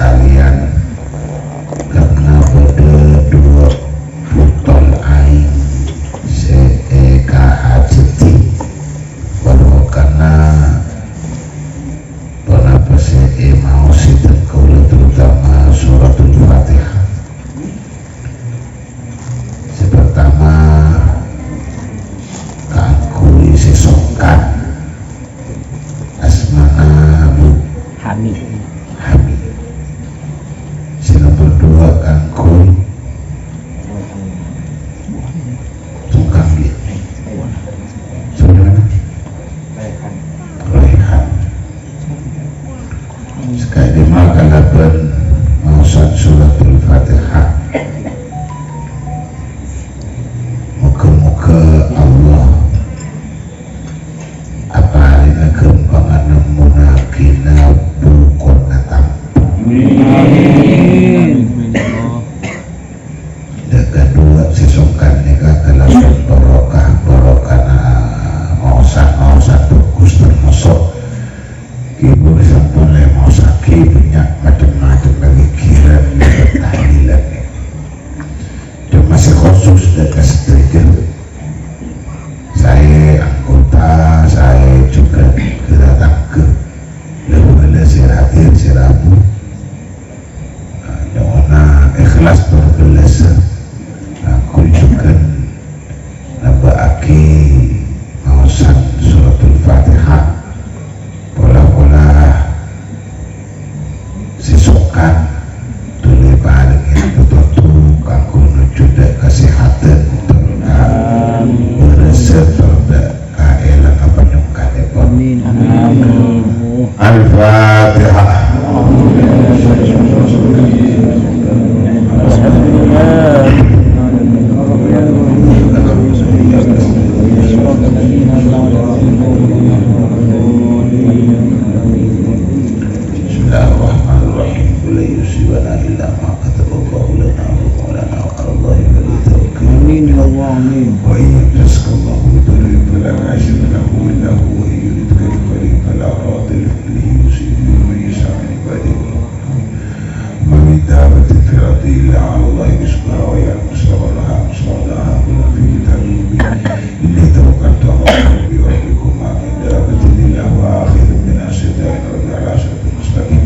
sekalian karena pada dua putol aing CEKHT baru karena kenapa CE mau sidang kaula terutama suratul Fatihah. Pertama kangkui sesongkan asmana Bu Hami. Hami. Si nomor dua kangkui tukang dia. Sebenarnya Rehan. Sekali makan laban mausan suratul Fatihah. Moga-moga Allah apa harina gempangan nemunakina bukon natam. Amin. Dan kedua sesongkan nikah kalaupun barokah barokah mausan mausan bagus termasuk ibu sampun le mausaki banyak macam-macam lagi kiran tahlilan dan masih khusus dan kesetrigel. Saya anggota, saya juga kedatang ke level siratir siramu nyona ikhlas berbelas aku juga nambah aki mausan suratul Fatihah pola-pola sisokan tuli paling itu tentu kanggo nuju kesehatan beresep terhadap kaelang apa nyungkan Amin. Amin. Al-Fatihah. Bismillahirrahmanirrahim. La yusibana illa ma kataballahu lana wa maulana wa 'ala Allahi falyatawakkal. Amin ya Allah, amin. Wa in yamsaska Allahu bidurrin fala kashifa lahu illa huwa wa in yuridka bi khairin fala radda li fadlihi yusibu bihi man yasha'u min ibadihi. Ma min dabbatin fil ardi illa 'ala Allahi rizquha wa ya'lamu mustaqarraha wa mustawda'aha kullun fi kitabin mubin. Inni tawakkaltu 'ala Rabbi wa rabbikum ma min dabbatin illa huwa akhidhun bi nasiyatiha inna rabbi 'ala siratin mustaqim.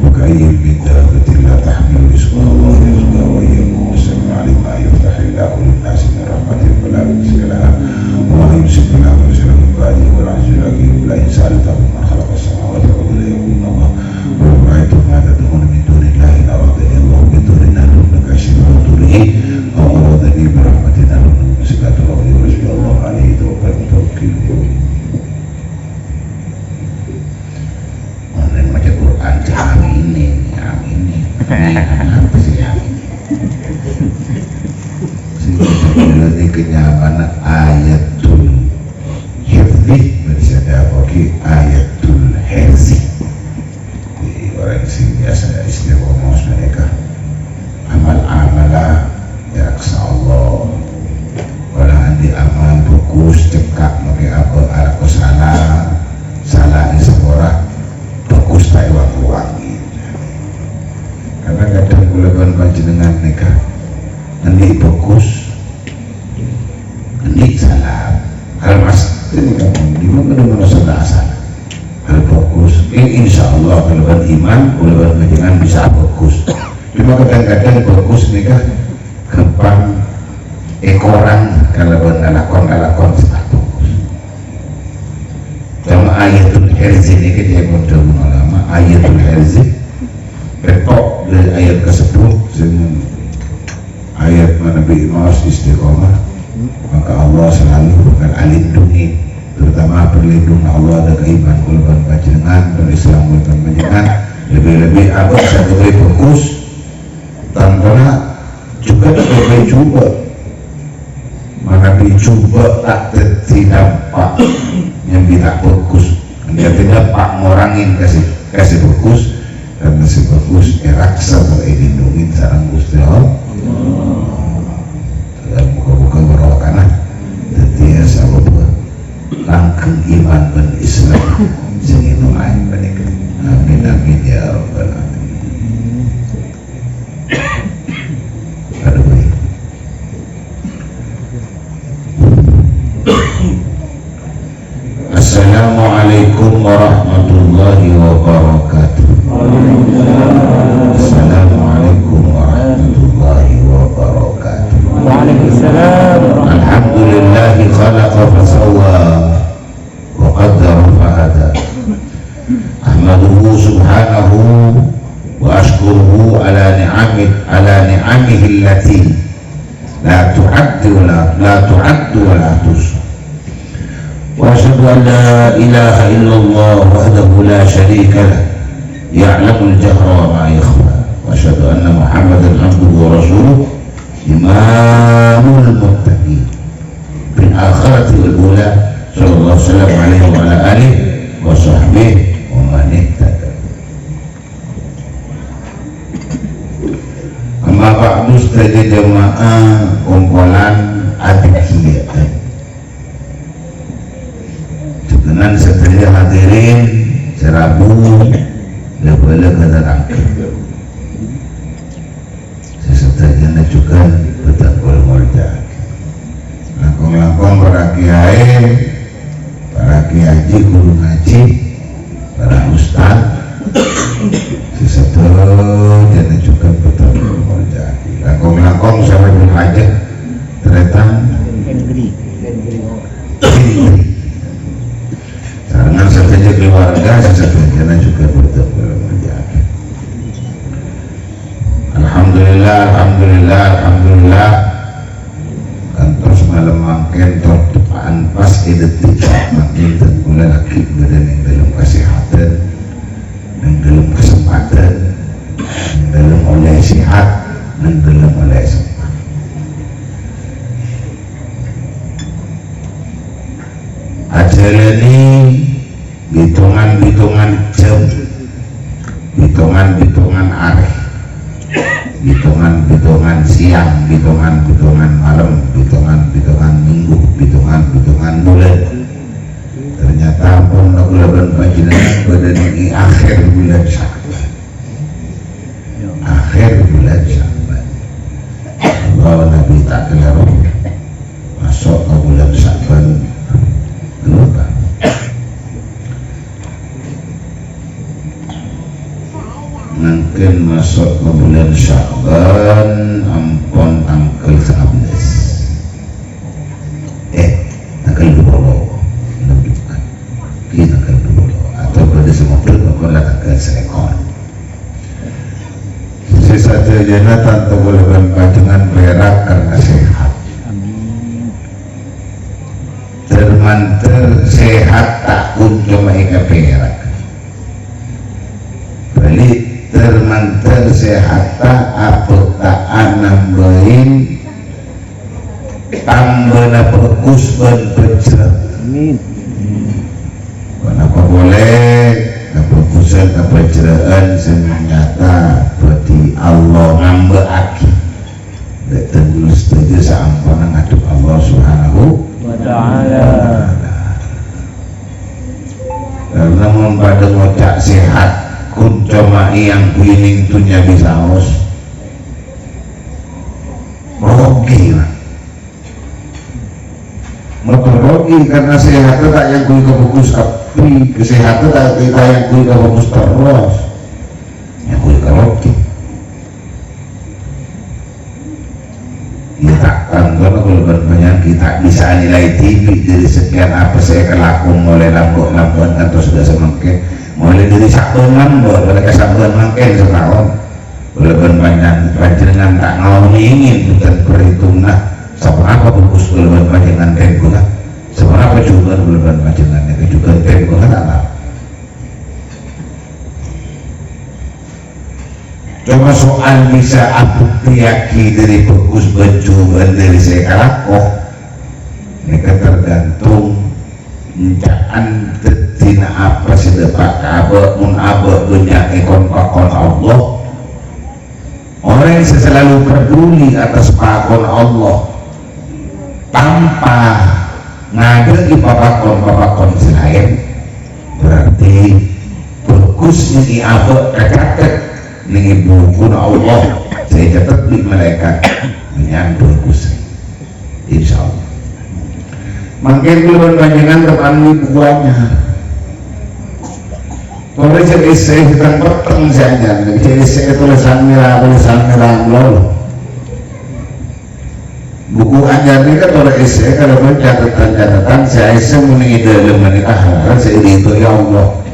Wa ka'ayyin min dabbatin la tahmilu rizqaha Allahu yarzuquha wa iyyakum wa sami'un 'alim ma yaftahillahu lin-nasi min rahmatin fala mumsika laha wa ma yumsik fala mursila min ba'dihi wal 'azizul hakim. La in sa'altahum man khalaqa as-samawati wal arda la yaqulunna Allah. Wa ra'aytum ma tad'una min dunillahi in aradani Allahu bi dhurrin hal hunna kashifatu dhurrihi aw aradani bi rahmatin hal hunna mumsikatu rahmatihi. Hasbiyallahu 'alaihi tawakkaltu mutawakkilun. Orang baca Quran amin amin apa sih amin? Sehingga ini kenyamanan ayatul hifzi bisa dapati ayatul herzi. Di orang sini biasa istiqomah mereka amal amalah ya raksa Allah. Kalau andi amal bagus cekak pakai apa aku salah salah di sekolah bagus tak wangi. Karena kadang kulaban panjenengan nikah andi bagus andi salah hal mas ini kamu di mana mana salah salah hal bagus ini insya Allah kulaban iman kulaban panjenengan bisa bagus. Cuma kadang-kadang bagus nikah gampang ekoran kalau ngalakon tak bagus. Sama ayatul herzi ini kita yang ulama ayatul herzi repok dari ayat ke-10 ayat Nabi Imas istiqomah maka Allah selalu bakal alindungi terutama perlindungan Allah ada keiman kulaban panjenengan dan Islam kulaban panjenengan lebih-lebih apa satu kali fokus tanpa juga lebih coba maka dicoba tak dampak yang tidak bagus dia tidak pak ngorangin kasih bagus dan masih bagus eraksa berlindungin sarang Gusti Allah. Muka-muka barokah dadi sabab langkeng iman ben Islam sing inu ae menika. Amin amin ya rabbal alamin. Warahmatullahi wabarakatuh. Assalamualaikum warahmatullahi wabarakatuh. Waalaikumsalam. Alhamdulillahi khalaqa fasawwa wa qaddara fahada. Ahmaduhu subhanahu wa ashkuruhu ala ni'amihi allati la tu'addu wa la tuhsa. Wa asyhadu an la ilaha illallah wahdahu la syarika lah ya'lamul jahra wa ma yakhfa. Wa asyhadu anna Muhammadan abduhu wa rasuluh imamul muttaqin fil akhirati wal ula sallallahu alaihi wa ala alihi wa sahbihi wa man ihtada. Amma ba'du, sedaja jamaah kumpulan adikiyah dengan setelah hadirin serabu lebele keterangkan sesetajana juga betangkul molda langkong-langkong para kiai, para kiai guru ngaji, para ustad sesetajana juga betangkul molda langkong-langkong sampai berhajat teretang sarangan saja keluarga sesetajana juga betangkul molda. Alhamdulillah, alhamdulillah, alhamdulillah. Kantos malam mangken tepaan pas detik mangken kula lagi badan yang dalam kesehatan, yang dalam kesempatan, yang dalam oleh sehat, yang dalam oleh sempat. Acara ini hitungan-hitungan jam, hitungan-hitungan areh, hitungan-hitungan siang, hitungan-hitungan malam, hitungan-hitungan minggu, hitungan-hitungan bulan. Ternyata pun bulan panjenengan pada ini akhir bulan Sya'ban. Akhir bulan Sya'ban. Allah Nabi tak keliru masuk ke bulan Sya'ban lupa. Mungkin masuk ke bulan Sya'ban ampun tanggal 11 tanggal 20 kita tanggal 20 atau pada semua bulan tanggal seekor sisa jana tanpa boleh panjenengan berak karena sehat. Termanter sehat tak kunjung ika berak balik termanter sehat tak apa tak nambahin tambah fokus ben pecah. Amin. Kenapa boleh kefokusan kepeceraan senyata berarti Allah ngambek aki dek tenggul setuju sampun ngadep Allah Subhanahu wa ta'ala. Karena mun pada ngocak sehat kuncoma yang kuining tunya bisa os rogi lah motor rogi karena sehat tak yang kui kefokus api kesehatan tak kita yang kui kefokus terus yang kui kerogi kita tanggung kalau banyak kita bisa nilai TV dari sekian apa saya kelaku mulai lambok-lambokan atau sudah semangke mulai dari sabun lambok mulai ke sabun mangke setahun walaupun banyak panjenengan tak ngomongin bukan perhitungan seberapa bagus walaupun panjenengan tempo lah seberapa juga walaupun panjenengan itu juga tempo lah tak tahu. Cuma soal bisa aku tiyaki dari bagus baju dari saya kalakoh mereka tergantung encaan tina apa sedepak abe mun abe banyak ekon pakon Allah. Orang yang selalu peduli atas pakon Allah tanpa ngade di papakon-papakon selain berarti bagus ini abe kecatet ini buku Allah saya catat di malaikat menyang bagus insya Allah. Mangkin belum panjenengan tepan bukuannya Tulis isi hitam peteng saja. Isi tulisan merah lolo. Buku anyar ini kan tulis isi kalau pun catatan-catatan saya isi muni dalam menikah hal saya itu ya Allah.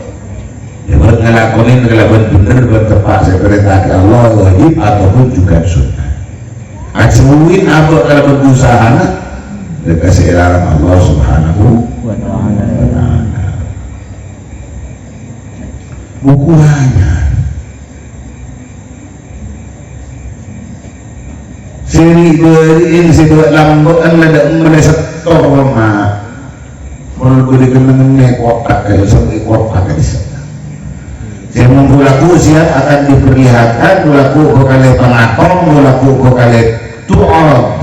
Ya buat ngelakonin kelakuan bener buat tepat saya perintah Allah wajib ataupun juga sunnah. Acuin apa kalau berusaha dikasih larang Allah Subhanahu wa ta'ala. Buku hanya sini beriin si buat lamboan ada mulai setor mah menurut gue dikenalnya kotak kayak sampai kotak di sana. Saya mengulaku siap akan diperlihatkan mulaku kali pengakom mulaku kali tu'ad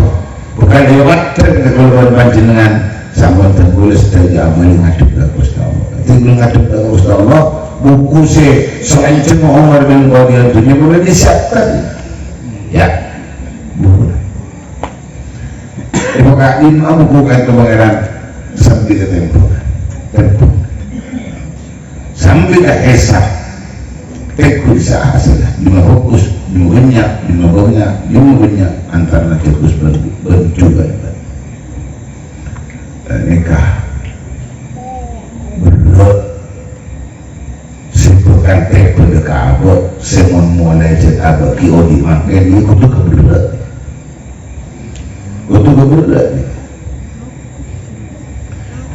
bukan lewat kekeluaran panjenengan sampun tenggulis dari amal ngadep ke Gusti Allah. Tinggal ngadep ke Gusti Allah buku si selenceng Umar bin Khattab dunia boleh disiapkan ya buku ibu kain buku kan kebangeran sampai ke tempo sampai ke hesap teku bisa hasil lima fokus lima banyak antara tikus berjuga nikah berat bukan teku dekabot semon mulai cetabak kiodi makin ini kutu keberat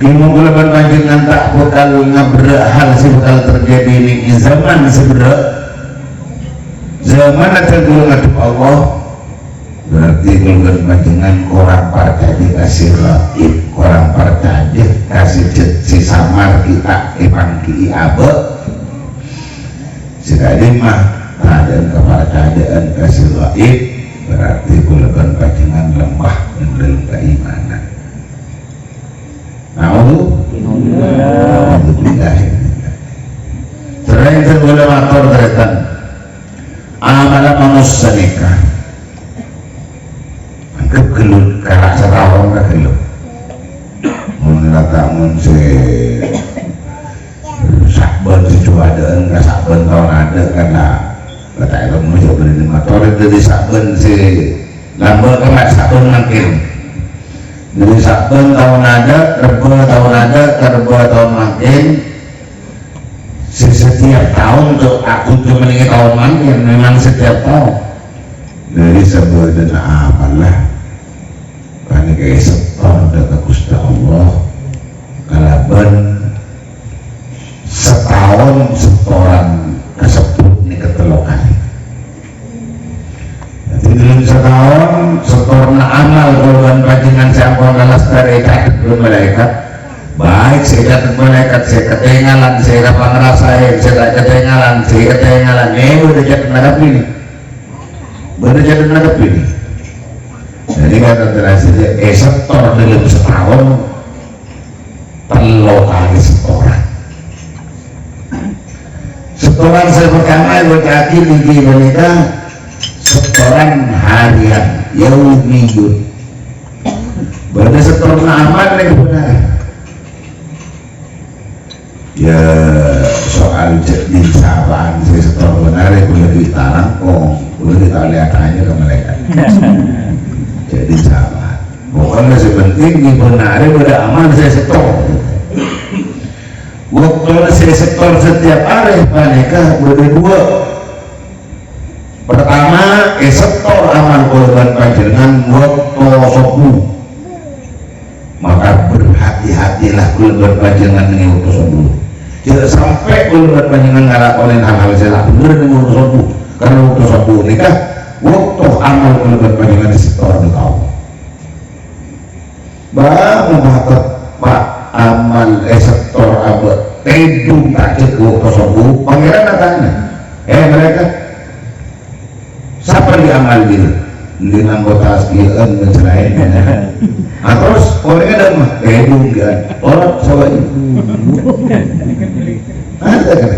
ilmu kulaban panjenengan tak bakal ngabrak hal sih bakal terjadi ini zaman seberat zaman akan dulu ngadep Allah berarti kulaban panjenengan korang partai kasih raib korang partai kasih si samar kita ipang ki abe sekali mah keadaan keadaan kasih gaib berarti kulaban panjenengan lemah dalam keimanan. Nauzubillah. Selain itu matur tretan amalan manusia nikah anggap gelut karak setahun ka gelut mun rata mun si sakben secuadaan ka sakben tahun ada karena kata ilmu jauh beri motor dari sakben si lambang kemat sakben mangkin dari sakben tahun ada rebo tahun ada kerbo tahun mangkin si setiap tahun tuh aku tuh meninggi tahun mangkin memang setiap tahun dari sebuah dan apalah karena kayak setor dari Gusti Allah kalaban setahun setoran kesebut ini ketelokan. Jadi dalam setahun setoran amal korban panjenengan sampun kalas dari catet malaikat baik saya catet malaikat saya ketinggalan saya pangerasain saya tak ketinggalan saya ketinggalan ini udah catet nangkep ini udah catet nangkep ini. Jadi kata terasa setor dalam setahun telo kali setoran. Setoran saya pertama yang berkaki di wanita setoran harian yaumiyun berarti setoran amal ini kebenaran ya soal jadi sahabat saya setor benar ya boleh ditarangkong boleh kita lihat aja ke mereka jadi sahabat pokoknya sepenting di benar pada amal saya setor. Waktu saya setor setiap hari mereka berdua. Pertama, setor amal korban panjenengan waktu sobu. Maka berhati-hatilah korban panjenengan dengan waktu sobu. Tidak sampai korban panjenengan ngalakonin hal-hal salah bener dengan waktu sobu. Karena waktu sobu nikah, waktu amal korban panjenengan setor di kau. Bah, pak amal setor abad tedung tak cek waktu sobu pangeran katanya mereka siapa di amal gitu di anggota sekian dan selainnya nah terus orangnya ada mah tedung kan orang sama ini ada kan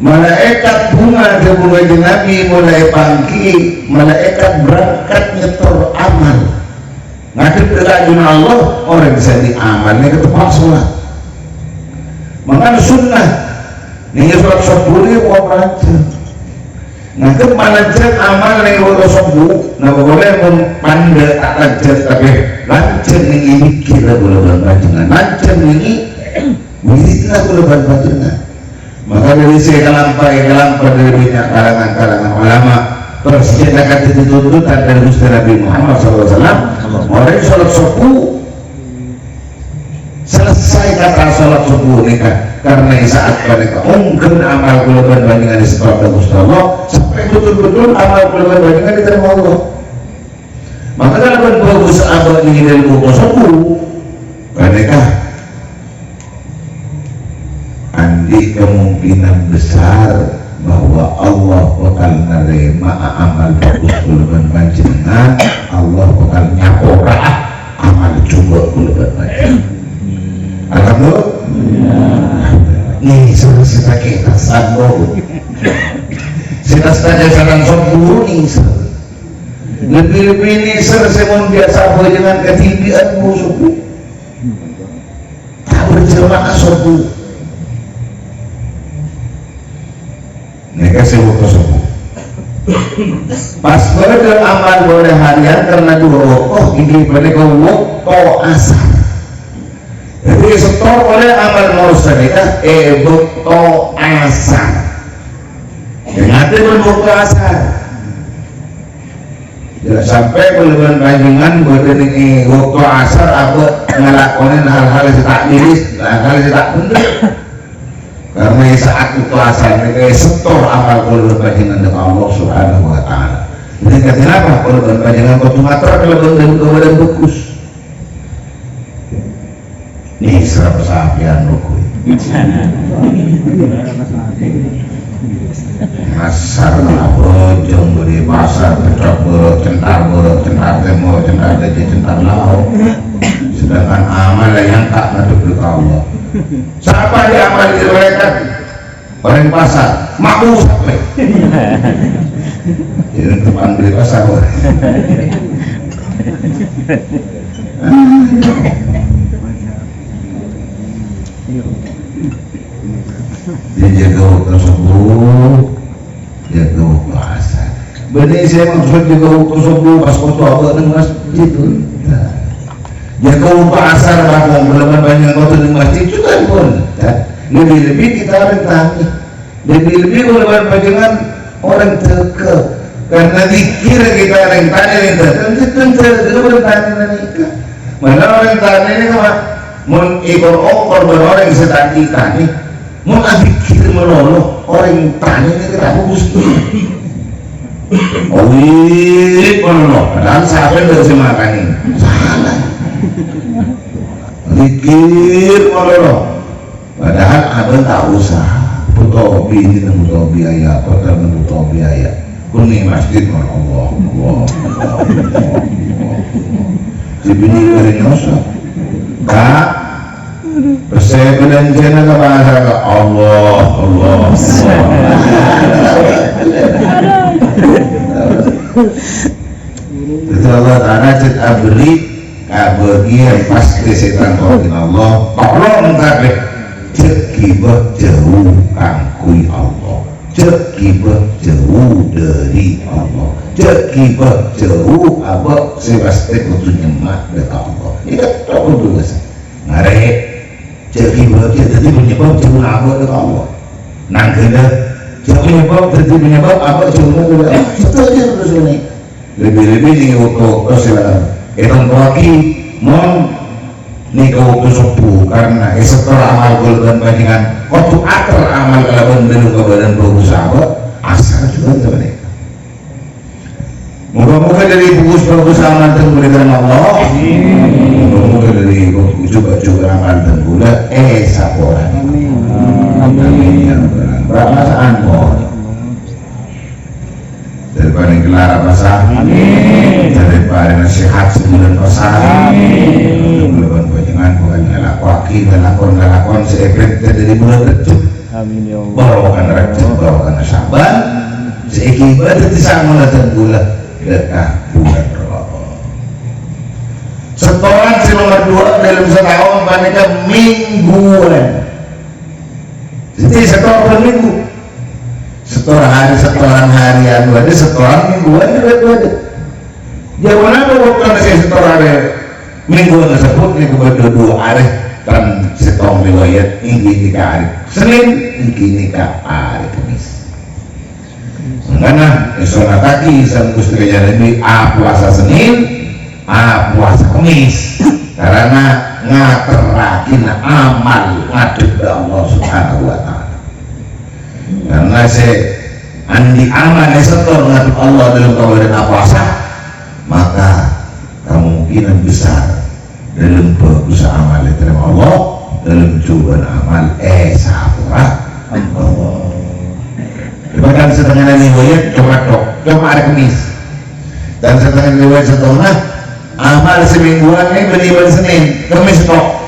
malaikat bunga ke bunga Nabi mulai pangki malaikat berangkat nyetor amal ngadep ke Allah orang bisa diamalnya ke tempat sholat. Maka sunnah nih sholat subuh ini bukan raja. Nah ke manajat amal nih waktu subuh, nah boleh mempanda tak lanjut tapi lanjut nih ini kira boleh panjenengan, lanjut nih wiridna boleh panjenengan. Maka dari saya kelampai dari banyak kalangan-kalangan ulama persiapan tuntutan dari Gusti Nabi Muhammad SAW. Orang sholat subuh selesai kata sholat subuh nikah karena saat mereka mungkin amal kulaban bandingan di setelah Gusti Allah sampai betul-betul amal kulaban bandingan diterima Allah. Maka kalau bagus amal ini dari buku subuh mereka andi kemungkinan besar bahwa Allah bakal nerima amal bagus kulaban panjenengan, Allah bakal nyapora amal juga kulaban panjenengan. Alhamdulillah. Nih selesai kita sambung. Kita saja saran sombong nih. Lebih-lebih nih selesai mau biasa dengan ketinggian musuh. Tak berjamaah sombong. Mereka sibuk sombong. Pas boleh amal boleh harian karena dua waktu ini mereka waktu asar. Jadi setor oleh amal mursalikah ebokto asar. Nanti berbukto asar. Tidak sampai berlebihan panjenengan buat waktu asar aku ngelakonin hal-hal yang tak miris, hal-hal yang tak bener. Karena saat waktu asar mereka setor amal berlebihan panjenengan dengan Allah Subhanahu Wa Taala. Jadi kenapa berlebihan panjenengan kau matra kelebihan dan bagus. Nih serap sapian rukui pasar bojong beli pasar pecok boro centar temo centar teje centar lau sedangkan amal yang tak ngadep ke Allah. Siapa di amal di mereka orang pasar maku sampai jadi depan beli pasar. Dia jaga waktu subuh, jaga waktu asar. Benih saya maksud jaga waktu subuh pas waktu aku di masjid. Jaga waktu asar bangun belum banyak waktu di masjid juga pun. Lebih-lebih kita rentang, lebih-lebih belum panjangan orang teke. Karena dikira kita rentang rentang, tentu rentang nikah. Mana orang tani ini sama mun ikor okor orang setani tani mun adikir meloloh orang tani ini kita bagus tuh oh meloloh padahal siapa yang harus makan ini salah dikir meloloh padahal abang tak usah butuh ini butuh biaya hotel butuh biaya kuning masjid Allah Allah Allah Allah dibini dari nyosok kak saya belanjana ke bahasa ke Allah Allah itu Allah Ta'ala cek abri kabagian pasti setan kokin Allah tolong kabeh cek kibah jauh kangkui Allah cek kibah jauh dari Allah cek kibah jauh abah sebasti kudu nyemak dekat Allah ini kan kudu biasa ngarek cek kibah jadi penyebab jauh abah dekat Allah nangkena cek penyebab jadi penyebab abah jauh dekat Allah itu aja terus ini lebih-lebih ini waktu silakan etong tuaki mon nih waktu subuh karena setelah amal golongan panjenengan waktu ater amal kalaban belum kebadan bagus abah asar juga mereka. Moga-moga dari bagus-bagus amal dan berikan Allah. Moga-moga dari juga-juga amal dan gula saporan. Amin. Amin. Perasaan mohon. Daripada gelar pasar. Amin. Daripada nasihat sebulan pasar. Amin. Bulan panjenengan bukan ngelakoni, ngelakon seepet dari bulan Recep. Amin ya Allah. Bawakan Recep, bawakan Saban. Seikibat itu sama dan gula. Dekah bulan Ramadan. Setoran si nomor 2 dalam setahun panika mingguan. Jadi setor per minggu. Setor hari, setoran harian ada, setoran mingguan juga ada. Jangan apa waktu saya setor hari mingguan tersebut ni kepada dua hari dan setong riwayat ingin nikah hari Senin, ingin nikah hari Kamis. Karena esonataki sang Gusti Kanjeng Nabi a puasa Senin, a puasa Kamis. Karena ngaterakin amal ngadep Allah Subhanahu wa taala. Karena se andi amal setor ngadep Allah dalam keadaan puasa, maka kemungkinan besar dalam bagus amal diterima Allah, dalam cobaan amal sapura Allah. Bahkan setengah riwayat cuma tok, cuma hari Kamis. Dan setengah riwayat setengah amal semingguan ini beriman Senin, Kamis tok.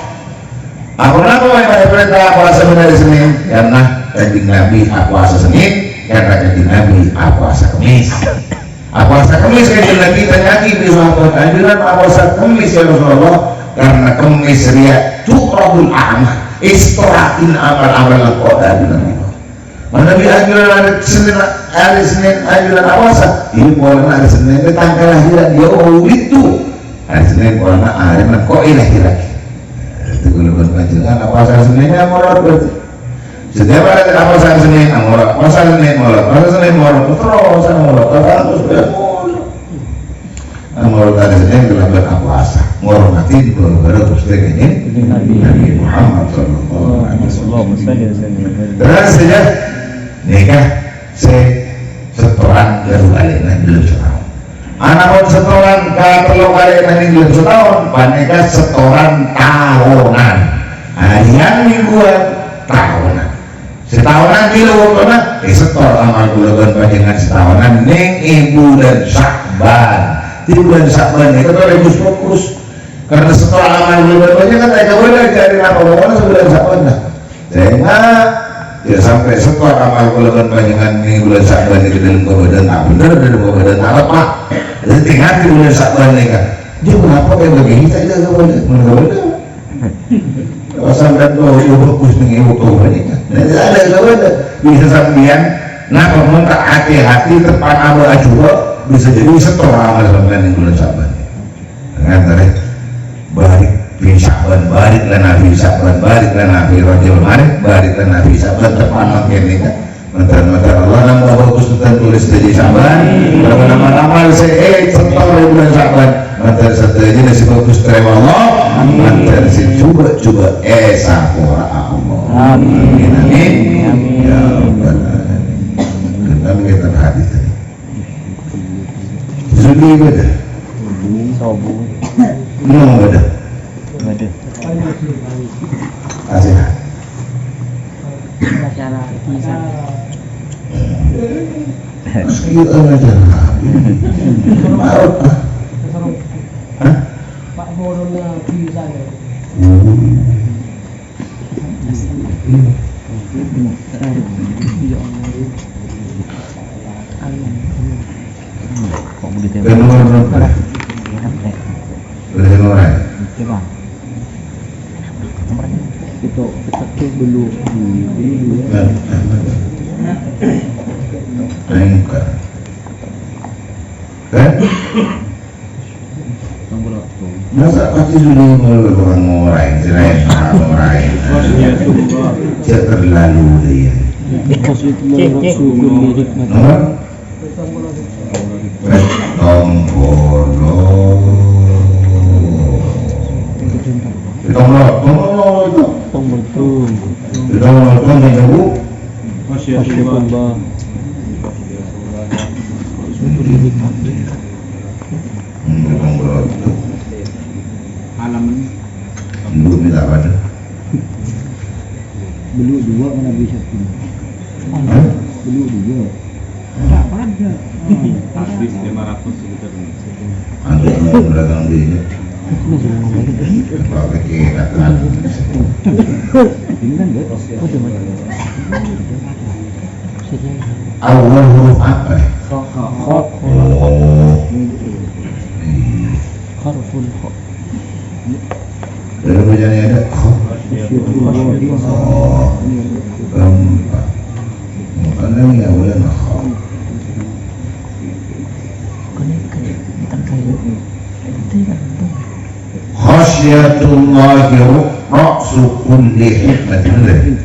Aku kenapa banyak perintah puasa hari Senin? Karena Kanjeng Nabi puasa Senin, karena Kanjeng Nabi puasa Kamis. Puasa Kamis Kanjeng Nabi tanyaki di sahabat, anjuran puasa Kamis ya Rasulullah, karena Kamis ria tukrahul amal, istirahatin amal-amal lekoda di Nabi. Mana Nabi anjuran hari Senin anjuran puasa, ini boleh hari Senin itu tanggal lahiran dia oh itu hari Senin boleh hari kok lahiran. Itu kalau panjenengan puasa Seninnya molor berarti. Setiap hari puasa Senin molor, puasa Senin molor, puasa Senin molor, terus molor, terus molor. Molor hari Senin kelaban puasa, ngormatin baru Gusti Kanjeng Nabi Muhammad sallallahu alaihi wasallam. Terus saja nikah se setoran baru alena belum setahun. Anak pun setoran kalau alena belum setahun, paneka setoran tahunan, harian mingguan tahunan. Setahunan bila waktunya, setor amal bulan panjenengan setahunan ning ibu dan Syakban. Di bulan Syakban itu terus fokus karena setor amal bulan panjenengan tak boleh cari apa pokoknya sebulan Syakban lah. Sehingga ya sampai setor amal bulan panjenengan ini bulan Syakban itu dalam keadaan tak bener, dalam keadaan tak apa. Jadi tinggal di bulan Syakban ini kan dia kenapa kayak begini tak ada boleh, mana boleh. Kalau sampai tuh fokus dengan ibu tuh ini kan, ada ada bisa sampean, nah kamu tak hati-hati tepan amal juga bisa jadi setor amal sampean di bulan Syakban. Dengan tarik balik fi Syakban, balik lan Nabi Syakban, balik lan Nabi Rajab Maret, balik lan Nabi Syakban tepan makin ini kan. Mantan-mantan Allah nama bagus tentang tulis dari Syakban, nama-nama saya setor di bulan Syakban. Mantan satu aja nasi bagus terima Allah, mantan si coba-coba sapura Allah. Amin amin ya rabbal alamin. Kita kita hadis tadi. Zuli beda. Sobu. No beda. Beda. Asih. Acara kisah. Meski aja. Maaf. Hah? Pak Morona bisa ya. Masa pasti sudah mulai orang ngorai, selain orang ngorai, dia terlalu dia. Nomor? Belum minta apa tuh? Belu dua mana bisa satu? Belu dua. Enggak ada. Habis 500 sekitar. Anda mau belakang dia. Kalau kira awal huruf apa? Kho. Oh. Harful kho. Dalam bacanya ada kho. Oh. Keempat. Makanya ya boleh nakal. Khasyatullahi ra'su kulli hikmatin.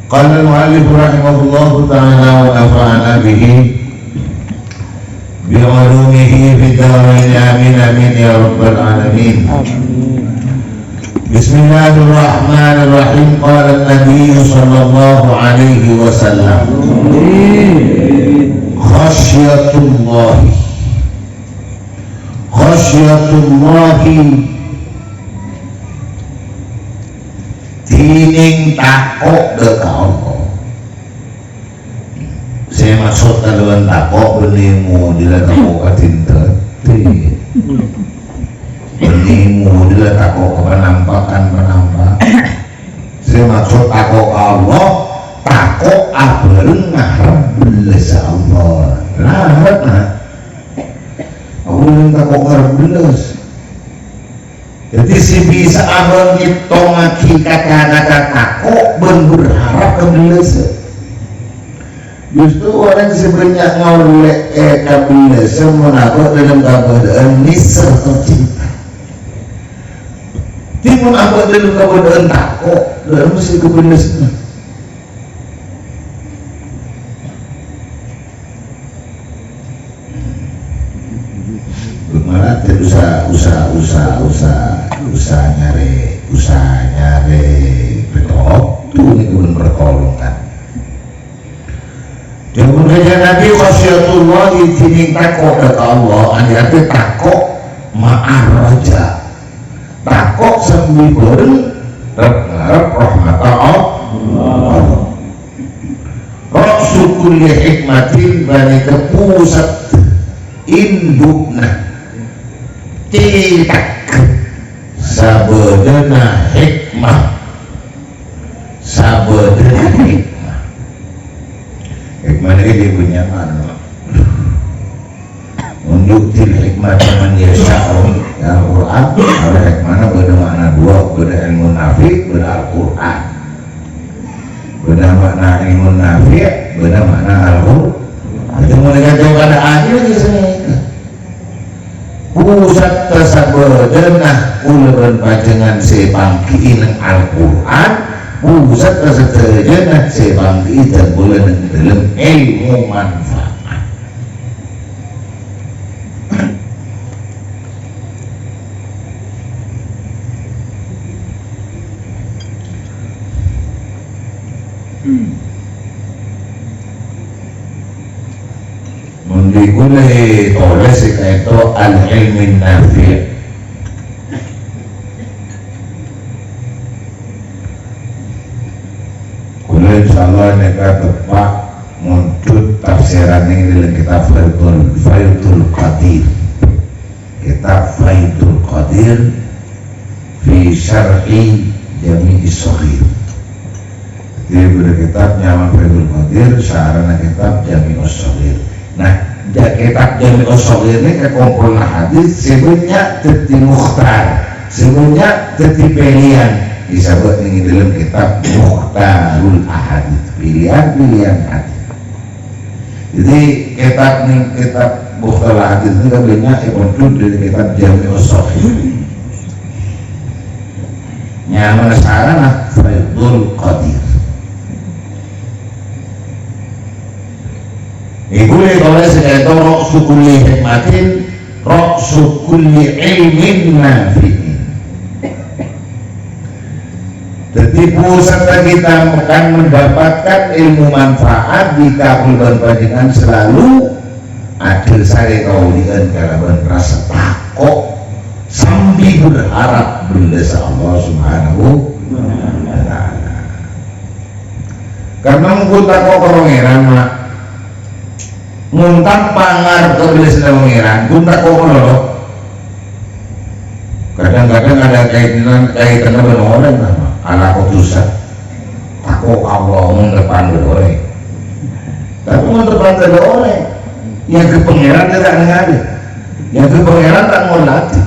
Qala al-mu'allif rahimahullahu ta'ala wa nafa'ana bihi bi 'ulumihi fid dharain, amin amin ya rabbal alamin. Bismillahirrahmanirrahim. Qala an-nabiy sallallahu alaihi wasallam, khasyatullahi khasyatullahi tining takok ke Allah. Saya maksud kalian takok benimu dila takok katinten, benimu dila takok penampakan penampak. Saya maksud takok Allah, takok abareng ngarep beles Allah. Ngarep nah, aku takok ngarep beles. Jadi si bisa abang ngitongaki kata-kata takok ben berharap kebelese. Justru orang sebenarnya ngoleh kebelese menakut dalam keadaan nisr atau cinta. Timun abang dalam keadaan takok dalam mesti kebelese. Malah usah nyari betok tuh ini pun pertolongan. Jangan saja Nabi khasyatullah tining takok ke Allah, artinya takok ma'ar raja, takok sambil bareng ngarep rahmat Allah. Ra'su kulli hikmatin bani ke pusat indukna tidak sabedana hikmah, sabedana hikmah. Hikmah ini dia punya mana? Untuk til hikmah man yasha'u. Al-Quran ada hikmahnya beda makna dua, beda ilmu nafi, beda Al-Quran. Beda makna ilmu nafi, beda makna Al-Quran. Itu mereka jauh ada akhir di sini. Pusat tersebut ulun panjenengan sepangki nang Al-Quran, pusat tersebut sepangki dan boleh dalam ilmu manfaat. Mendikule oleh itu al-ilmin nafi'. Kula insyaallah neka tepak muncul tafsiran ini dalam kitab Faidul Qadir. Kitab Faidul Qadir fi syarhi Jami'is Shaghir. Jadi pada kitab nyaman Faidul Qadir, syarahna kitab Jami'us Shaghir. Nah, kitab Jami'us Shaghir ini kekumpulan hadis sebenarnya teti mukhtar, sebenarnya teti pilihan. Disebut ini dalam kitab Mukhtarul Ahadits, pilihan-pilihan hadis. Jadi kitab ini kitab Mukhtarul Ahadits ini sebenarnya ikut dari kitab Jami'us Shaghir. Nyaman sarana Faidul Qadir. Iku oleh segala ra'su kulli hikmatin, ra'su kulli ilmin nafi'in. Jadi pusat kita akan mendapatkan ilmu manfaat jika bulan panjenengan selalu adil sare kaulian kalaban rasa takok sambil berharap belas Allah Subhanahu wa ta'ala. Karena mungkin takok pangeran mak muntah pangar kebelas pangeran, muntah kok lho. Kadang-kadang ada kaitan dengan orang ala keputusan. Aku Allah mendepan orang. Tapi mendepan orang yang ke pangeran tidak ngade. Yang ke pangeran tak ngolati.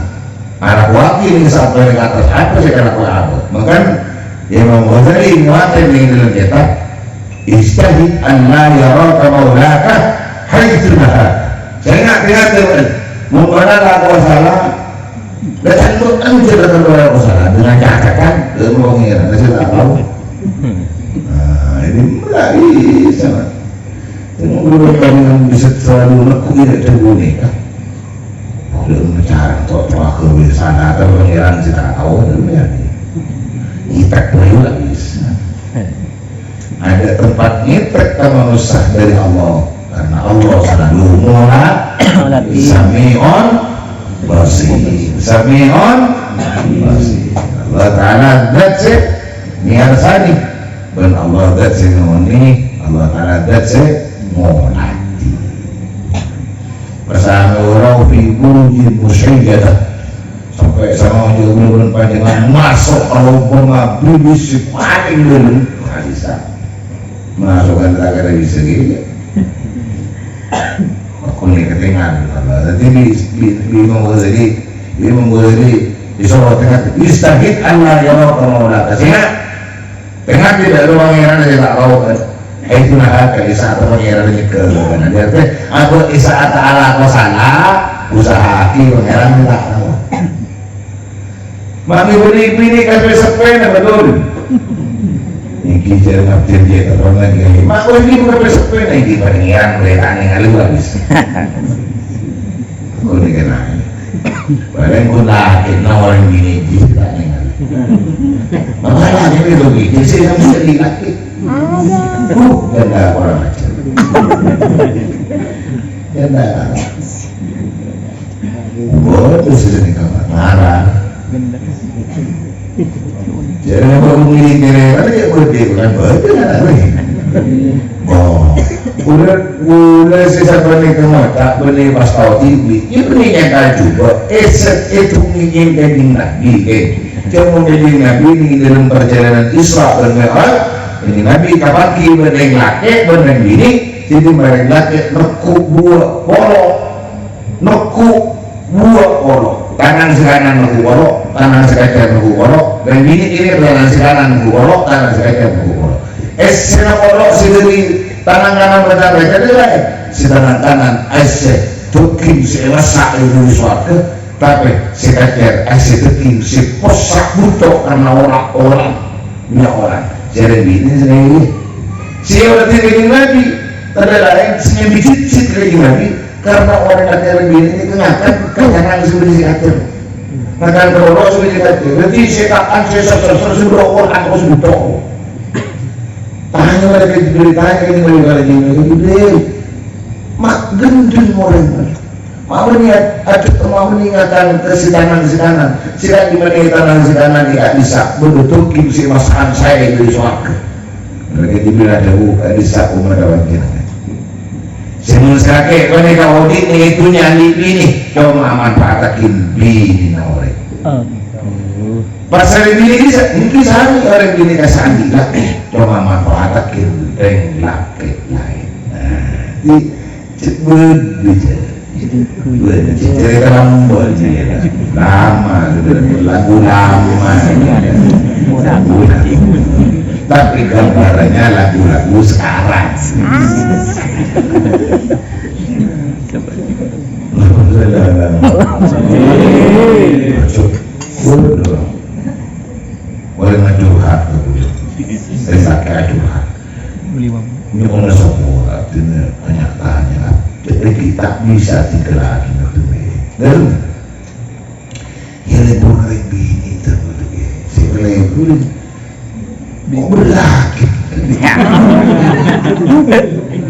Anak wakil ini sampai ke atas apa sih karena aku apa? Maka Imam Ghazali mengatakan di dalam kitab Ijtahid an la yaraka maulaka haitsu naha. Saya nggak kelihatan mengenal aku salah. Dan tentu anjir dan aku salah dengan catatan dengan pengiran saya tak tahu. Nah, ini nggak bisa. Tengok dengan bisa selalu laku tidak terguna kan? Belum cara untuk aku sana atau pengiran saya tak tahu ya. Ngitek nggak bisa. Ada tempat ngitek manusia dari Allah karena Allah selalu mula sami'un basir, sami'un basir. Allah Ta'ala zat sih niarsani dan Allah zat sih ngoni, Allah Ta'ala zat sih ngolati. Bersama orang fi burujin musyayyadah sampai sama juga panjangan masuk kalau pengabdi si paling dulu nggak bisa masukkan terakhir bisa gitu. Aku nih ketinggalan. Jadi di Imam Ghazali, Imam Ghazali disorot tengah istahid Allah ya Allah sehingga tengah tidak ada pangeran saya tak tahu kan. Itu nah ke isa atau pangeran nyekel kan. Jadi aku isa ta'ala aku salah usaha aki pangeran tak tahu. Mami beri-beri kasih sepena betul. Iki jare ngabdi dia terus lagi. Mak ini bukan sepena iki pangeran mereka ningali habis. Aku ni kena. Barang ku laki na orang bini iki tak ningali. Malah ini lagi, jadi saya mesti laki. Ganda orang macam. Ganda. Bodoh sudah ni kawan marah. Jadi apa memilih kira ada yang boleh bukan betul ada. Oh, udah sisa benih kemata benih pas tahu TV, ini benih yang kaya juga. Eset itu ingin jadi nabi, Cuma jadi nabi ini dalam perjalanan Isra dan Mi'raj. Ini nabi kapan ki benih laki benih bini, jadi mereka laki neku buah polo, neku buah polo. Tangan sekanan neku polo, tangan sekanan neku polo, dan bini ini tangan sekanan neku polo, tangan sekanan neku polo. Sena polo si tangan kanan mereka mereka lain, si tangan kanan es tukim si masak itu suatu, tapi si kacer es tukim si posak buto karena orang-orang punya orang. Jadi bini sendiri, si orang tidak lagi, ada lain si yang bicit lagi lagi. Karena orang kacer bini ini kenyataan kenyataan seperti si kacer. Makan kerolok seperti si kacer. Berarti si kakan si sosok sudah orang atau sudah. Tanya mereka Jibril, tanya ini mereka Jibril. Mak gendun orang. Mau niat, aduh mau meninggalkan kesitanan-kesitanan. Sila di mana tangan-kesitanan tidak bisa bentuk si masakan saya itu suaka. Mereka Jibril ada bisa umar dapat. Semun sakit, mereka audit ni itu nyali ini, cuma manfaatkan bini orang. Pasal ini mungkin sehari orang bini kasih lah, cuma manfaatkan reng laki lain. Nah, di cebut cerita lambon lama, lagu lama, lagu tapi gambarannya lagu-lagu sekarang. Boleh ngajurhat, saya pakai curhat. Ini orang semua artinya kenyataannya. Jadi kita bisa tinggal lagi dan ya lebur bini itu si lebur berlaki.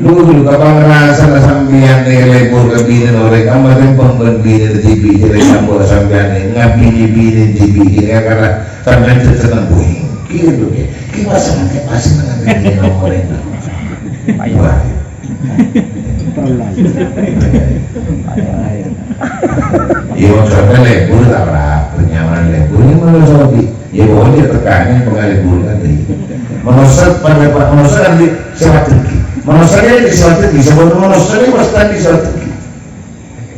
Dulu kapan ngerasa sampean lebur ke bini oleh kamu yang pemben bini di bini campur sampean ngabini bini di bini karena sampean seneng bingkir lho ki masa nang pas nang bini oleh. Wah. Iya, sampean lebur tak berapa. penyaman leburnya manusia di ya pokoknya tekannya pengalih kan di manusia pada manusia kan di sifat tinggi manusia di sifat tinggi sebelum manusia ini pasti di sifat tinggi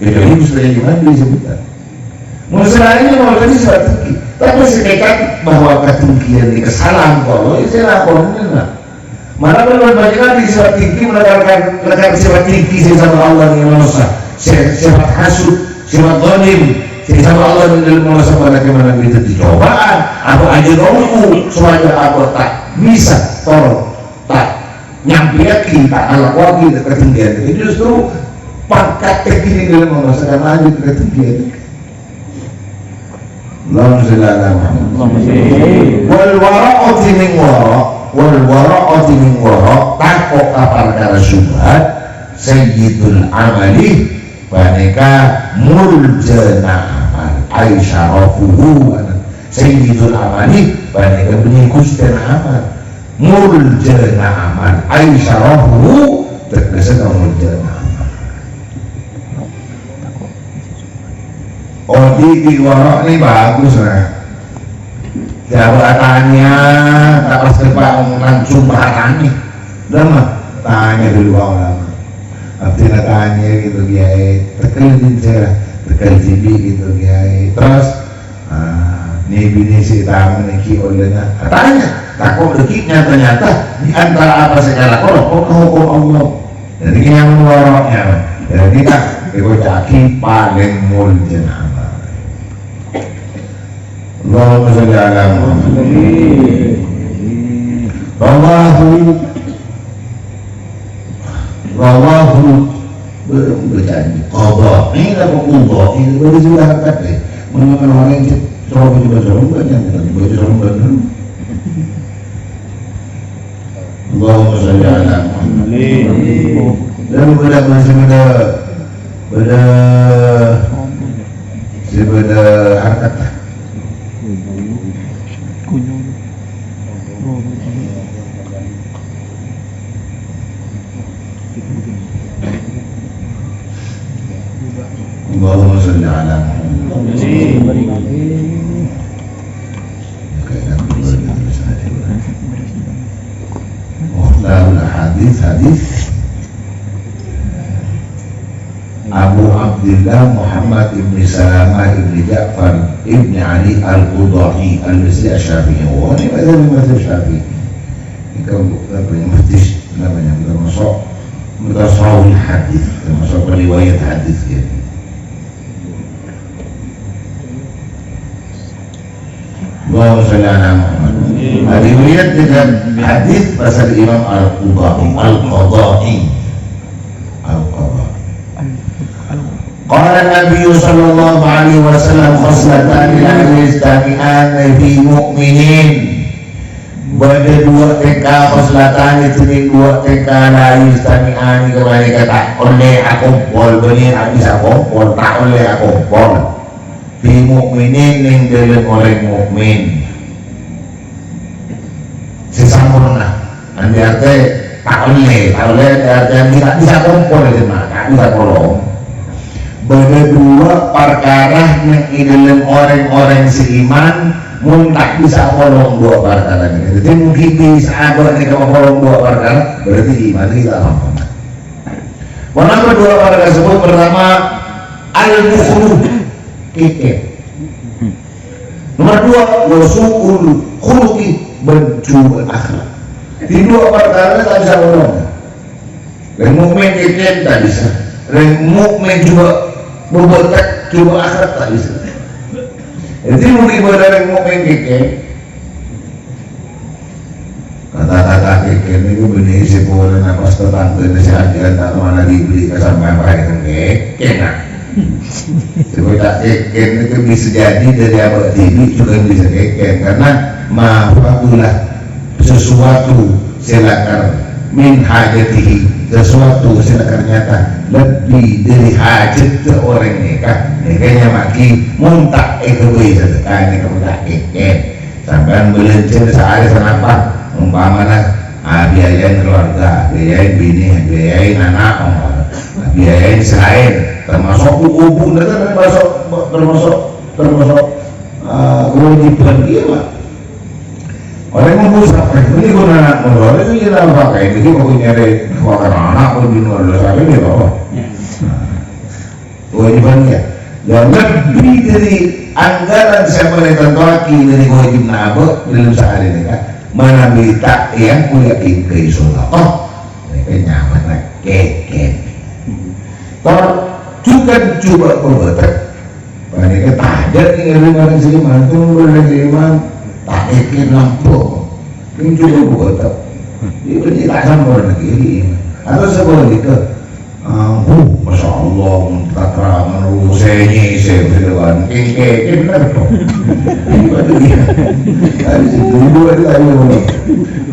kecuali misalnya gimana disebutkan manusia ini manusia di sifat tinggi tapi sekitar bahwa ketinggian di kesalahan kalau itu lakonnya lah mana banyak kan di sifat tinggi menekan sifat tinggi sama Allah dengan manusia sifat hasud sifat zalim sama Allah dengan manusia pada gimana itu dicobaan atau aja nunggu supaya aku tak bisa tolong tak nyampe lagi tak alak lagi ketinggian itu justru pangkat terkini dalam manusia karena lanjut ketinggian. Allahumma sholli ala Muhammad. Wal wara'ati min wara' wal wara'ati min wara' takok perkara syubhat sayyidul amali baneka muljana amal ay syarafuhu sayyidul amali baneka benikus dan amal muljana amal ay syarafuhu tegese muljana amal. Oh di warok ini bagus lah jawabannya tak pas depan langsung bahatannya udah mah tanya dulu ulama abdina tanya gitu kiai tekel saya tekel jibi gitu kiai terus nih bini si tamu niki olehnya tanya takut deki nyata-nyata di antara apa segala kalau hukum Allah jadi yang waroknya jadi tak ikut caki paling mulia. Allahumma sholli ala Muhammad. Rawahu berjanji qadha ini apa qadha ini boleh juga harkat deh menemukan orang yang coba banyak coba dulu. Allahumma sholli ala Muhammad. Dan beda harkat lah. Allahumma sholli ala Muhammad. Hadis Abu Abdullah Muhammad ibn Salamah ibn Ja'far ibn Ali Al-Qudahi Al-Misri Asy-Syafi'i. Oh, ini mazhab Syafi'i. Ini kalau namanya namanya termasuk mutasawwif hadis, termasuk riwayat hadis ya. Allahumma sholli ala Muhammad. Riwayat dengan hadis pasal Imam Al-Qudahi Al-Qadai Al-Qadai. Qala Nabi sallallahu alaihi wasallam khoslatani la yastami'an fi mu'minin. Bada dua TK khoslatani itu dua TK la yastami'an kembali kata oleh aku pol benih bisa kompol tak oleh aku pol fi mu'minin ning dalem oleh mukmin. Sesampurna andi arte tak oleh artinya tidak bisa kompol itu mah tak bisa kolom. Bada dua perkara yang di dalam orang-orang seiman mun tak bisa kolong dua perkara ini. Jadi mungkin bisa ada nih kalau kolong dua perkara berarti iman kita apa? Kenapa dua perkara tersebut? Pertama al-bukhlu keke. Nomor dua wasu'ul khuluqi berjuang akhlak. Di dua perkara tak bisa kolong. Dan mukmin keke tak bisa. Dan mukmin juga berbuat juga akhlak tak bisa. Jadi mungkin ibadah yang mukmin keke kata-kata keke ini benih si boleh napas tetangga ini si ajaran tak mana dibeli kesampai pakai keke nah. Sebab tak keke itu bisa jadi dari abad ini juga bisa keke karena mafakulah sesuatu silakan min hajatihi sesuatu silakan nyata lebih dari hajat ke orang nikah nikahnya maki muntak itu bisa tekan ini kamu tak keke sampai belajar sehari kenapa umpamanya biayain keluarga, biayain bini, biayain anak, biayain selain termasuk ubu termasuk kewajiban dia pak. Orang mau sampai ini guna anak muda itu kita pakai ini mau nyari makan anak mau di luar sampai dia bawa kewajibannya dan lebih dari anggaran saya boleh tentuaki dari wajib nabo dalam sehari ini kan mana minta yang punya tinggi oh mereka nyaman lah keken tor juga coba berbuat mereka tajam nih dari sini mantu dari sini tak ikin lampu ini juga buat ini tak sama lagi atau sebuah itu Masya Allah tatra menurut saya berjalan keke benar toh ini batu dia dari situ ibu itu tadi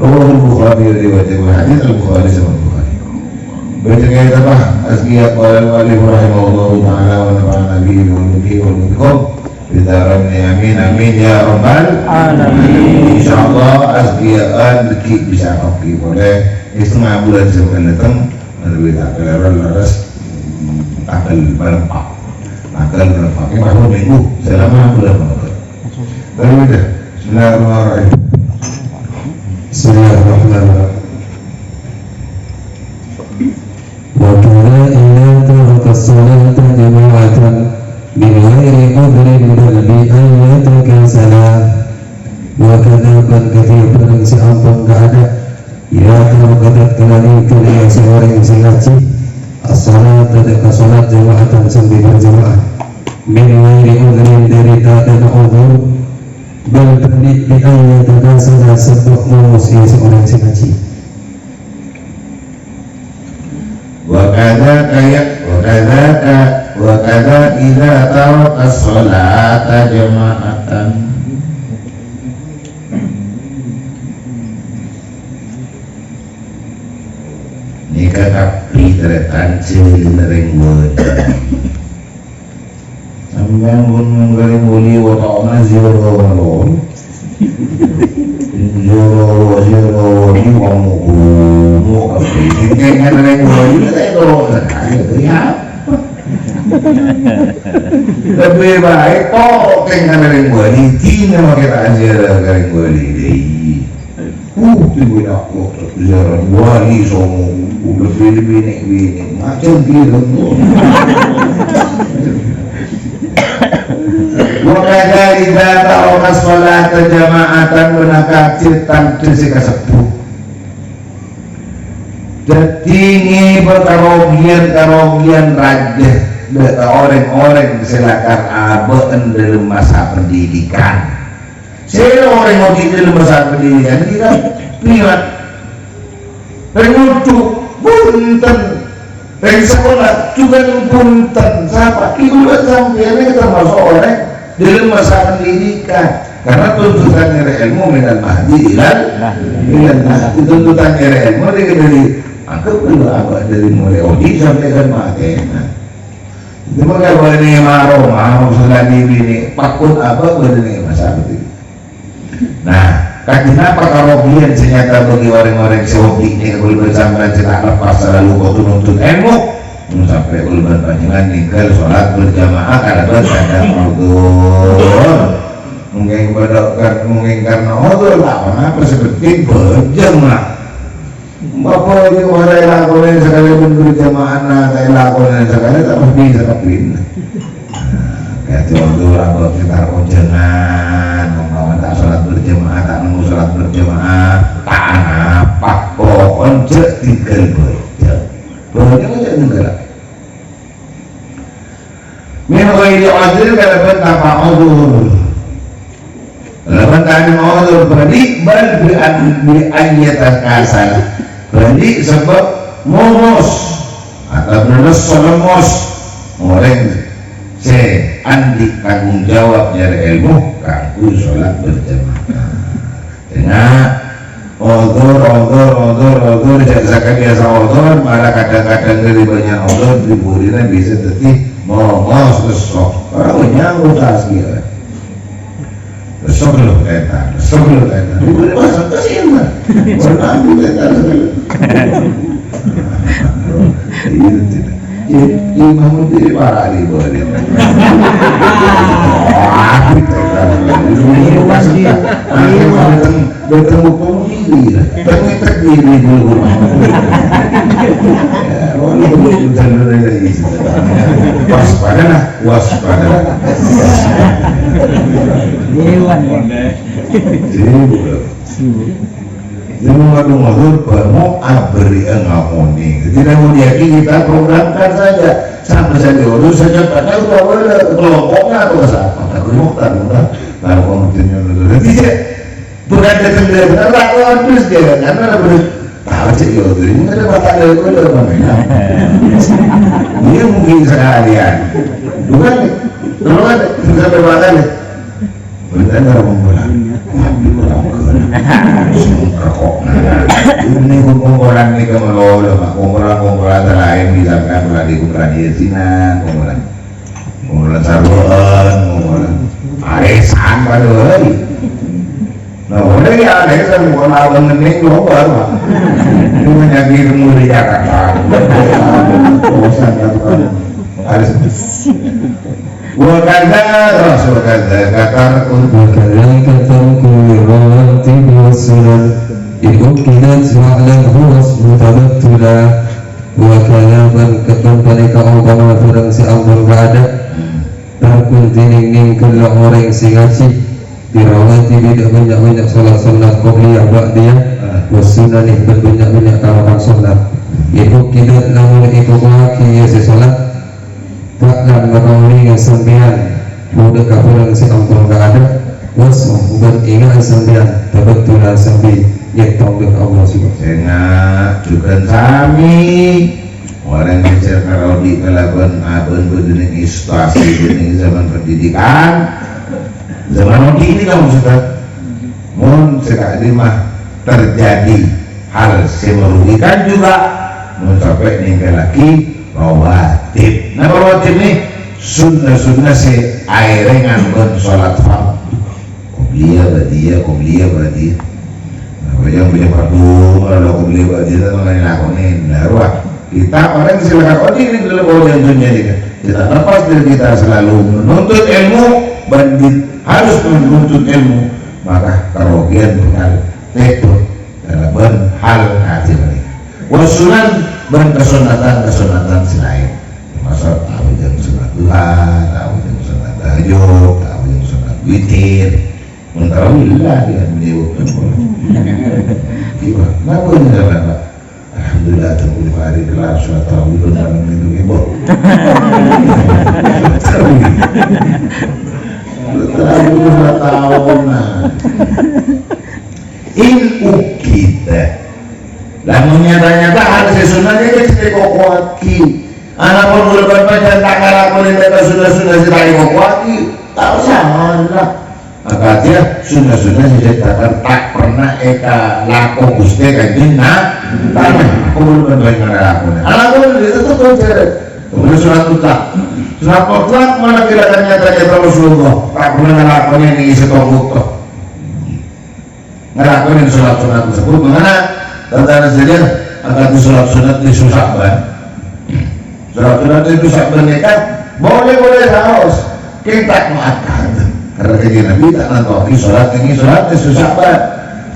Allah Bukhari riwayat hadis Al-Bukhari sama Bukhari bercerita apa asbiya qala al-mu'allif rahimahullahu ta'ala wa nafa'ana bihi wa bihi wa bikum bidaran amin amin ya rabbal alamin. Insyaallah asbiaan deki bisa kopi boleh setengah bulan sebelum datang lebih tak leres tanggal berempat ini baru minggu selama bulan Ramadan. Lalu udah Bismillahirrahmanirrahim. Bismillahirrahmanirrahim. Wa kana idza taraka as-salata jama'atan min ghairi udhrin bal bi an yatakasala wa kana ban kathir si ampun gak ada ya kalau kata kali yang seorang yang ngaji as-salat dan salat jamaatan sambil berjamaah min ghairi udhrin dari tak ada udhur bal bi an yatakasala sebab manusia seorang yang ngaji. Wa kadza kayak wa kadza wa kadza idza taraka as-salata jama'atan nika kapi tretan cilering won sampean mun garing wali wa ta'ala zero lon zero zero ni kamu mu kapi kayaknya ring wali itu ya lebih baik kok kayaknya ring wali tina kita ziarah ring wali deh tiba aku ziarah wali somo lebih nek bini macam gitu. Wa kadza idza taraka sholata jama'atan munakacir tantu sikasepuh. Jadi ini berkarogian raja orang-orang silakan abeen dalam masa pendidikan. Saya orang mau di dalam masa pendidikan kita pilat, pengutuk, punten, peng sekolah juga punten. Siapa? Ibu sampai kita masuk orang dalam masa pendidikan. Karena tuntutan nyari ilmu minal mahdi ilal mahdi. Tuntutan nyari ilmu dari anggap dulu apa dari mulai odi sampai ke mati. Itu maka boleh maroma maksudnya ini pakun apa boleh masa begitu. Nah, kenapa karobian senyata bagi orang-orang sehobi ini kalau bersama cetak lepas selalu kau tuntut ilmu sampai ulban panjangan ninggal sholat berjamaah karena berada udhur. Mungkin kepada mungkin karena udhur tak apa seperti berjamaah. Bapak ini orang lakukan sekali pun berjamaah, nah saya lakukan sekali tak bisa kepin. Kayak udhur apa kita konjengan, mau tak sholat berjamaah, tak nunggu sholat berjamaah, tak apa pokoknya tinggal berjamaah. Pokoknya aja tinggal. Min ghairi udhrin kalau tanpa udhur. Lawan tadi udhur berarti bal bi an yatakasal. Berarti sebab momos atau menes solemos orang se andi tanggung jawab nyari ilmu kanggo sholat berjamaah. Dengan odor jasa biasa odor malah kadang-kadang dari banyak odor liburnya bisa tetih momos besok orang nyanggut tas gitu. Besok lu kereta, besok lu kereta. Liburnya masuk ke sini, orang ambil kereta. Masjid imam diri para ahli boleh. Bertemu diri, diri dulu. Waspadalah, waspadalah. Dewan. Mau abri ngomong. Tidak mau diaki kita programkan saja. Sampai saja urus saja pada kelompoknya atau siapa. Aku mau tahu lah. Jadi bukan datang dari benar, terus dia karena tahu sih ini ada mata dari udah mana? Dia mungkin sekalian, bukan? Bukan sampai mana nih? Benar nggak ngomong tapi kurang rokok. Ini ngomong nih kalau ngomong lain misalkan mulai di kumpulan yesinan, ngomong saruan, ngomong arisan pada. Nah, boleh ya, ada yang mau lawan ngening lobar, Pak. Itu menyakit muri Jakarta. Bosan kan. Harus. Wa kadza rasul kadza katarku wa kadzalika tarku rawatib was sunan in ukidat wa'lam huwa mutabattula wa kalaman katambalika umpama barang si ampun ada tarkul dining ning orang sing ngaji dirawati tidak banyak-banyak sholat sunat qobliyah ba'diyah wassunanih berbanyak-banyak kalawan sholat ibu kidat namun ibu laki ya si sholat taklan makauli sampean udah kapuran si ampun gak ada wasum beringat sampean tabatula sampai nyetong ke Allah subhanahu ingat juga sami orang kecil kalau di kelakuan abon bedening situasi bedening zaman pendidikan zaman ini kamu sudah mun sekali mah terjadi hal yang merugikan juga mun sampai ninggal lagi rawatib. Nah rawatib nih sunnah-sunnah si airnya nganggon sholat fardu qobliyah ba'diyah qobliyah ba'diyah. Nah yang punya fardu kalau qobliyah ba'diyah itu mengenai lakonin. Nah wah kita orang silakan oh ini dulu yang dunia ini kita lepas dari kita selalu menuntut ilmu bandit harus menuntut ilmu maka kerugian bukan itu dalam hal hati mereka wasunan berkesunatan-kesunatan selain termasuk tahu jam sunat duha, tahu jam sunat tahajud, tahu jam sunat witir mentahuilah dia menyebutkan boleh iya, kenapa ini jalan Pak? Alhamdulillah tunggu hari kelar sunat tarawih benar itu ibu tahun in ukita lamun nyata-nyata harus sunahnya jadi kokoaki anak pun berlebihan panjang tak ngelakuin data sunnah-sunnah si tak kokoaki tak salah maka dia sunnah-sunnah si tak pernah eka laku gusti kanjeng nah tanah aku berlebihan ngelakuin anak pun itu tuh kemudian surat mutlak surat mutlak mana kirakan nyata-nyata Rasulullah tak pernah ngelakuin ini setong toh ngelakuin surat sunat tersebut mengenai tentang saja akan surat sunat di susah surat sunat itu susah bernikah boleh-boleh harus kita makan karena kajian Nabi tak nanti surat ini surat di susah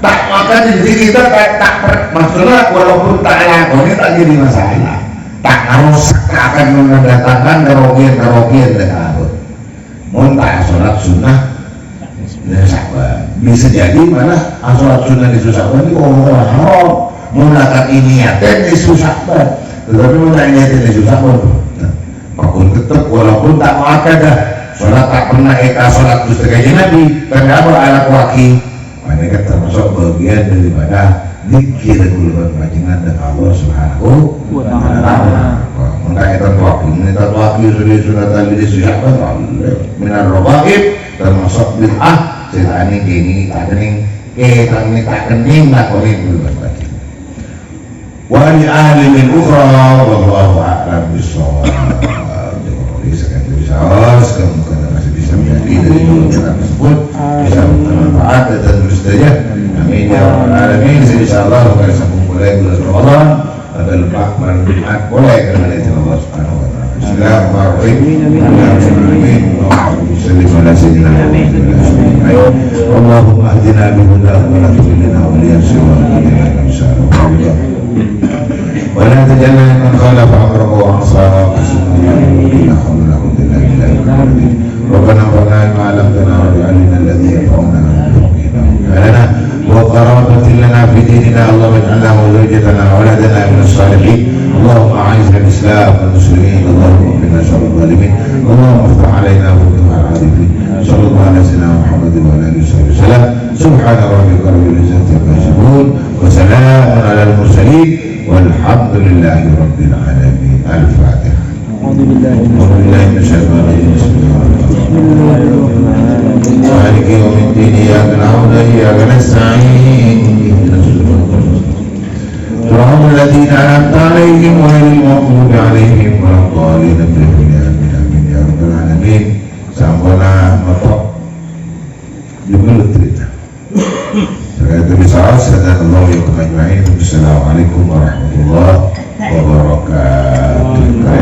tak makan jadi kita tak maksudnya walaupun tak lakuin tak jadi masalah tak harus akan mendatangkan kerugian dan aku mau tak sholat sunnah bisa jadi mana sholat sunnah di susah ini orang haram menggunakan niatnya di susah tetapi menggunakan niatnya di susah pun tetap walaupun tak makan dah sholat tak pernah eka sholat terus kajian Nabi ternyata alat waki mereka termasuk bagian daripada dikir gulungan panjenengan dan Allah Subhanahu wa ta'ala. Maka itu wakil sudah sunat tadi susah minar robaib termasuk bid'ah setane gini tak kening ketang tak kening lakoni gulungan panjenengan. Wa li ahli min ukhra wallahu a'lam bissawab. Semoga bisa menjadi dari gulungan tersebut bisa bermanfaat dan terus saja. Amin ya rabbal alamin. Insyaallah kita sambung mulai bulan Ramadan ada lepak malam Jumat boleh karena Allah Subhanahu wa Bismillahirrahmanirrahim. Allahumma ahdina bihudah wa la tudillna wa la wa la tajalna man khalafa amrahu wa asara. Rabbana qina ma 'allamtana wa 'allimna alladhi yanfa'una wa qarabatin lana fi dinina. Allahumma ij'alna wa zawjatana wa waladana min as-salihin. Allahumma a'izz al-islam wal muslimin. Allahumma qina syarra adh-dhalimin. Allahumma iftah 'alaina futuh al-'arifin. Sallallahu alaihi wa sallam Muhammad wa ala alihi wasallam. Subhana rabbika rabbil izzati amma yasifun wa salamun 'alal mursalin walhamdulillahi rabbil alamin. Al-Fatihah. A'udzu billahi minasyaitonir rajim. Bismillahirrahmanirrahim. Maliki yaumiddin. Iyyaka na'budu wa iyyaka nasta'in. Ihdinas siratal mustaqim. Siratal ladzina an'amta 'alaihim ghairil maghdubi 'alaihim waladdallin. Amin amin ya rabbal alamin. Sampuna metok jumelut cerita. Assalamualaikum warahmatullahi wabarakatuh.